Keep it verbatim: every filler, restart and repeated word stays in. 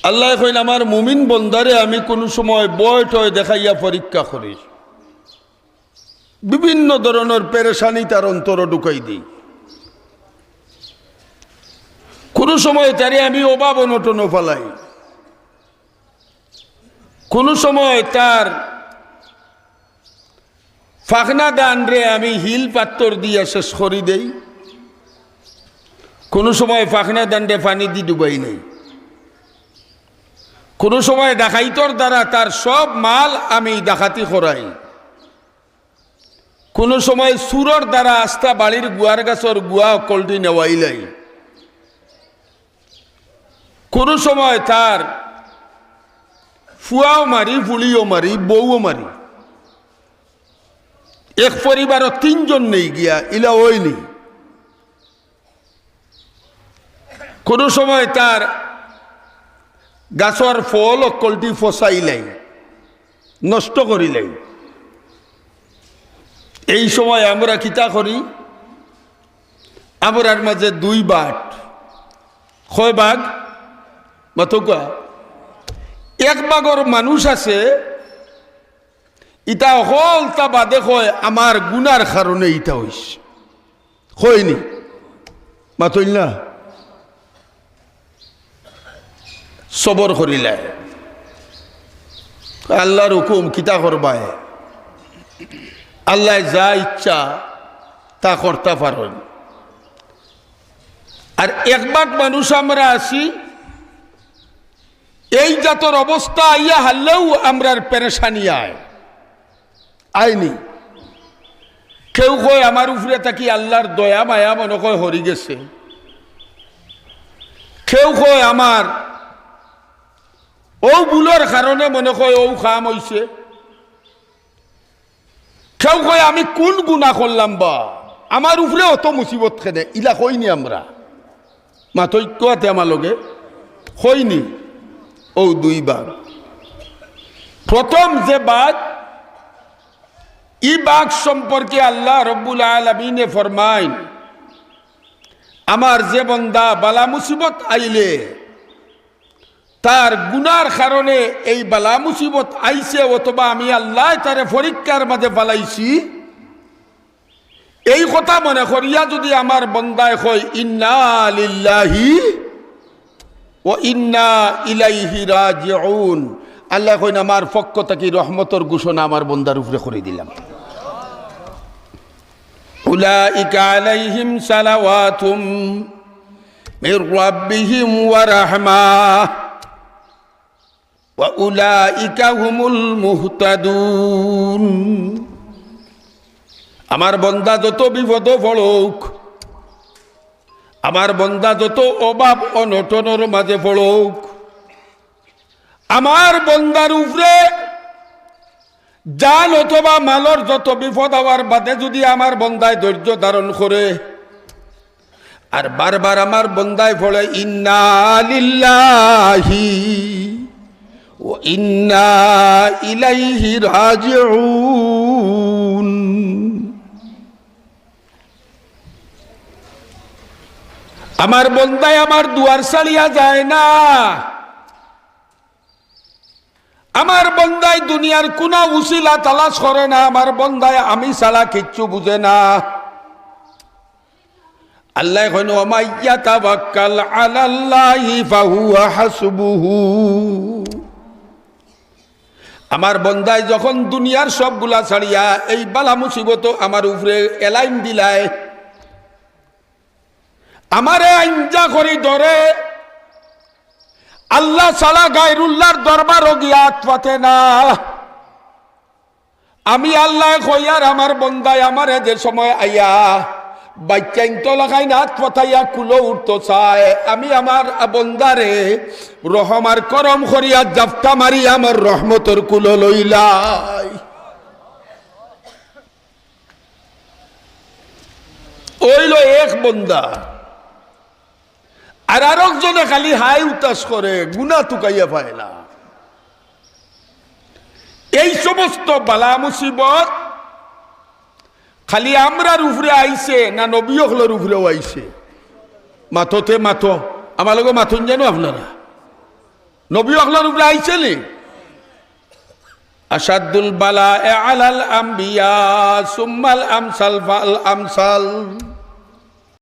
আল্লায় কইন, "আমার মুমিন বন্দারে আমি কুনু সময় ভয়-টয় দেখাইয়া পরীক্ষা করি, বিভিন্ন ধরনর পেরেশানি তার অন্তরো ঢুকাই দেই। কুনু সময় তারে আমি অভাব-অনটনো ফালাই, কুনু সময় তার ফাখনা দানরে আমি হিল-পাত্তর দিয়া শেষ করি দেই, কুনু সময় ফাখনা দানরে পানিদি ডুবাই নেই, কুনু সময় ডাকাইতর দ্বারা তার সব মাল আমি ডাকাতি করাই, কুনু সময় চুরর দ্বারা আস্তা বাড়ির গুয়ার গাছর গুয়া অকলটি নেওয়াইলাই, কুনু সময় তার ফুয়াও মারি, ফুড়িও মারি, বউও মারি, এক পরিবারো তিনজন নেই গিয়া, ইলা অয়নি। কুনু সময় তার গাছর ফল অকলটি ফসাইলাই, নষ্ট করিলাই। এই সময় আমরা কিতা করি? আমরার মাঝে দুই ভাগ।" কয় ভাগ? মাতউক্কা। এক ভাগর মানুষ আছে, ইতা হকলতা বাদে কয়, "আমার গুনার কারণে ইতা অইছে।" কয়নি? মাতইন না? সবর করিলায়। আল্লার হুকুম, কিতা করবায়? আল্লায় যা ইচ্ছা তা করতা পারইন। আর এক ভাগ মানুষ আমরা আছি, এই জাতর অবস্থা আইয়া হারলেউ আমরার পেরেশানি আয়। আয়নি। কেউ কয়, "আমার উপরে থাকি আল্লার দয়া মায়া মনে কয় হরি গেছে।" কেউ কয়, "আমার অউ ভুলর কারণে মনে কয় অউ কাম অইছে।" কেউ কয়, "আমি কুন গুনা করলাম বা, আমার উপরে অত মুসিবত কেনে?" ইলা কইনি আমরা? মাতইক্কা তে আমার লগে, কইনি? অউ দুই ভাগ। প্রথম যে ভাগ, ই ভাগ সম্পর্কে আল্লাহ রব্বুল আলামিনে ফরমাইন, "আমার যে বন্দা বালা মুসিবত আইলে তার গুনার কারণে এই বালা মুসিবত আইছে অথবা আমি আল্লায় তারে পরীক্ষার মাঝে ফালাইছি, এই কথা মনে করিয়া যুদি আমার বন্দায় কয়, 'ইন্না লিল্লাহি ওয়া ইন্না ইলাইহি রাজিউন,' আল্লায় কইন, "আমার পক্ষ থাকি রহমতর ঘোষণা আমার বন্দার উপরে করি দিলাম।" উলাইকা আলাইহিম সালাওয়াতুম মির রাব্বিহিম ওয়া রাহমাহ ওয়া উলাইকা হুমুল মুহতাদুন। আমার বন্দা যত বিপদো পড়ুক, আমার বন্দা যত অভাব অনটনর মাঝে পড়ুক, আমার বন্দার উপরে জান অথবা মালর যত বিপদ আওয়ার বাদে যুদি আমার বন্দায় ধৈর্য ধারণ করে, আর বারবার আমার বন্দায় পড়ে, "ইন্না লিল্লাহি ওয়া ইন্না ইলাইহি রাজিউন।" আমার বন্দায় আমার দুয়ার ছাড়িয়া যায় না। আমার বন্দায় দুনিয়ার কুনু উসিলা তালাশ করে না, আমার বন্দায় আমি ছাড়া কিচ্ছু বুঝে না। আল্লায় কইন, "ওয়া মাইয়াতাওয়াক্কাল আলাল্লাহি ফাহুয়া হাসবুহু।" আমার বন্দায় যখন দুনিয়ার সবগুলা ছাড়িয়া এই বালা মুসিবত আমার উপরে এলাইন দিলায়, আমারে আইঞ্জা করি ধরে, আল্লাহ ছাড়া গায়রুল্লাহর দরবারো গিয়া আত পাতে না। আমি আল্লায় কই, আর আমার বন্দায় আমারে যে সময় আইয়া বাইচ্চাইন্তর লাখান আত পাতাইয়া কুলো উঠতো চায়, আমি আমার বন্দারে রহম আর করম করিয়া জাপটা মারি আমার রহমতর কুলো লইলাই। অইলো এক বন্দা। আর আরক জনে খালি হায় হুতাশ করে, গুনা তুকাইয়া পায় না। এই সমস্ত বালা মুসিবত খালি আমরার উপরে আইছে না নবী অকলর উপরেও আইছে? মাততে মাতো, আমার লগে মাতইন যেন আপনারা। নবী অকলর উপরে আইছে নি? আশাদ্দুল বালা আলাল আম্বিয়া সুম্মাল আমসাল ফাল আমসাল।